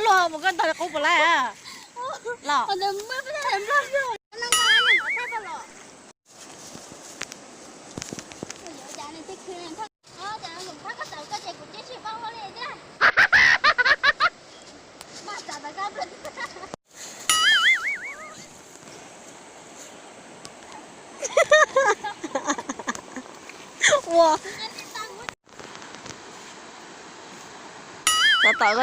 Los mus koj ntog li qub puas laib los. Ua, tab tom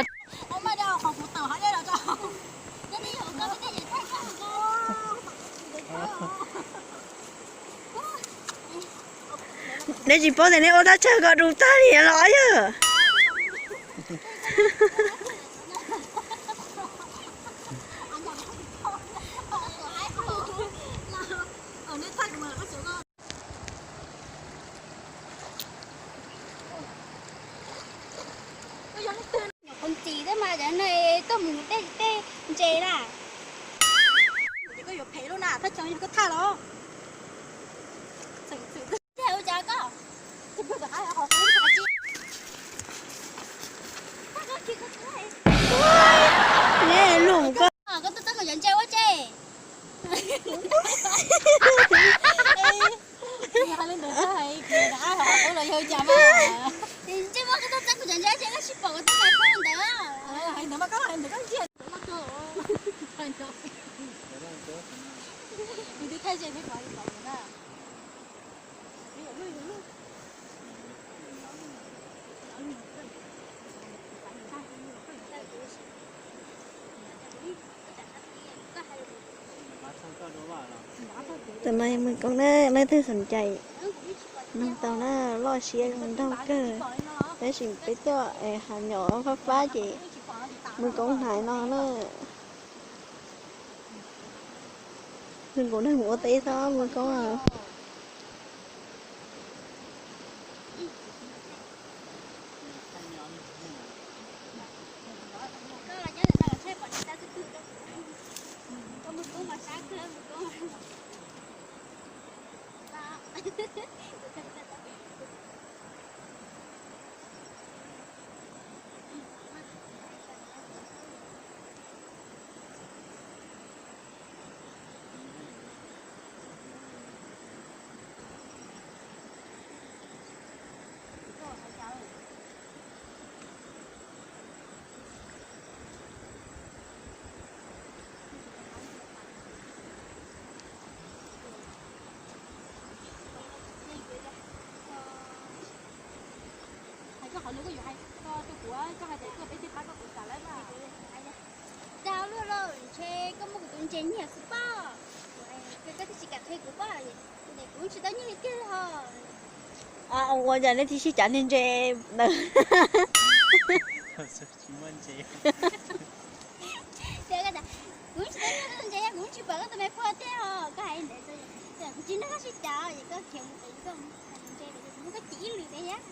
neb tsis paub tias neb ua thaj chaw ko du tag li los yog. Nyuam qhuav ntxiv thiab mas cov no tuaj mus tej tej ntses na. Ces koj yuav phem lub na, thaj chaw yog koj thaj los. Ua cas koj? Neb lus koj. Koj tuaj txog mus cov ntses ua ces. Hais li ntawd hais tias rov qab hauv qub los yog cas mas. Ntsej muag koj tuaj txog mus cov ntses ua ces koj tsis pom koj tuaj mus qub ntawd. Hais ntawd mas koj hais ntawd koj ntsia. Tus twb thaij ze thiab qhov li pom mus na. Tus no yog Mws Koob na, leej twg xom cai noog tau na, loj siab zoo nraug kawg. Tab sis peb tuaj hav nyom fab fab ces Mws Koob hnav no na. Zoo nkaus neeg mus ua teb xwb Mws Koob. Hais koj qhov lus koj yuav hais rau kuv, koj hais tias koj peb thiaj pab koj kuv kam lawm mas. Dag luaj lauj, ntshe koj muab kuv tus ntses nyiag xwb pob. Koj thiaj tsis kam qhia kuv pob, kuv tsis tau nyiag li tiag ho. Ua cas nej tsis sib cav niag ntses ntawd? Kuv tsis tau nyiag koj tus ntses, kuv tsis pom koj tus me pog tiag ho. Koj hais ntawd, kuv tsis nrog koj sib cav, koj khiav mus pem koj ntses, muab koj ci ib lwm tiag.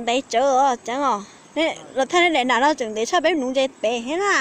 Ntev tsawv os Ceeb os. Los thaij nej daim nam no tseem ntev tshaj peb hnuv ntses pem thiab na.